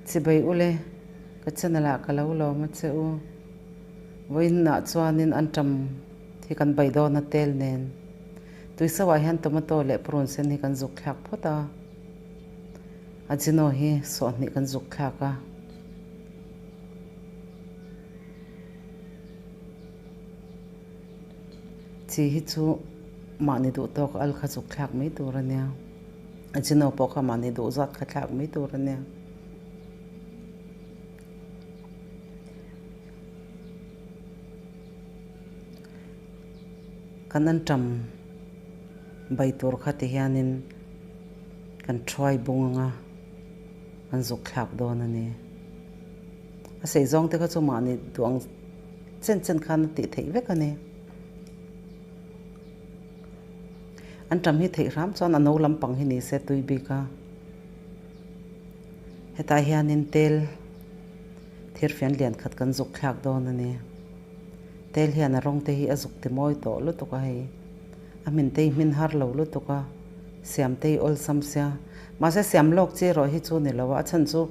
Chibai ule, ka channel ah ka lo lawm a che u. Vawiin ah chuanin anṭam hi kan bai dawn a tel nen. Tuiso ah hian tomato leh purun sen hi kan zuk thlak phawt a. Ajino hi sawhhnih kan zuk thlak a. Chi hi chu mahni duh tawk al kha zuk thlak mai tur a nia. Ajino pawh kha mahni duh zat kha thlak mai tur a nia. Kan anṭam bai tur kha ti hianin kan thuai bung anga kan zuk thlak dawn a ni. A sei zawng te kha chu mahni duh ang chen chen khan a tih theih vek a ni. Anṭam hi theih hram chuan a no lampang hi ni se tui bik a. Hetah hianin tel thirfian lian khat kan zuk thlak dawn a ni. Tel hian a rawng te hi a zuk ti mawi tawh lutuk a hei. A hmin te hi hmin har lo lutuk a, siam te hi awlsam sia. Mahse siam lawk chi erawh hi chu ni lo a, a chhan chu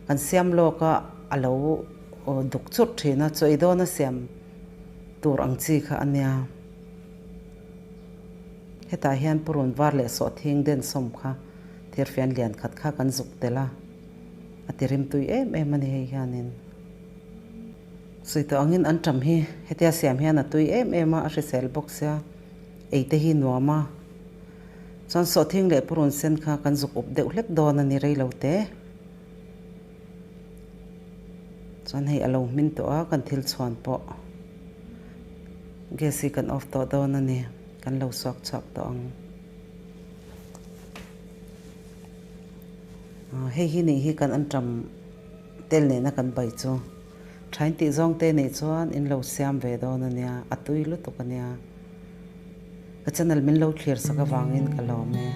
kan siam lawk a a lo duk churh thin a, chaw ei dawna siam tur ang chi kha a nia. Hetah hian purun var leh sawhthing densawm kha thirfian lian khat kha kan zuk tel a, a ti rimtui em em a ni hei hianin. Sawi tawh angin an ṭam hi hetia siam hian a tui em em a, a hrisel bawk sia, ei te hi nuam a. Chuan sawhthing leh purun sen kha kan zuk up deuh hlek dawn a ni rei lo te. Chuan hei a lo hmin tawh a, kan thil chhuan pawh gas hi kan off tawh dawn a ni, kan lo suak chhuak tawh ang. Hei hi nih hi kan anṭam tel nena kan bai chu. Thain tih zawng te nih chuan in lo siam ve dawn a nia, a tui lutuk a nia. Ka channel min lo thlir sak avangin ka lawm e.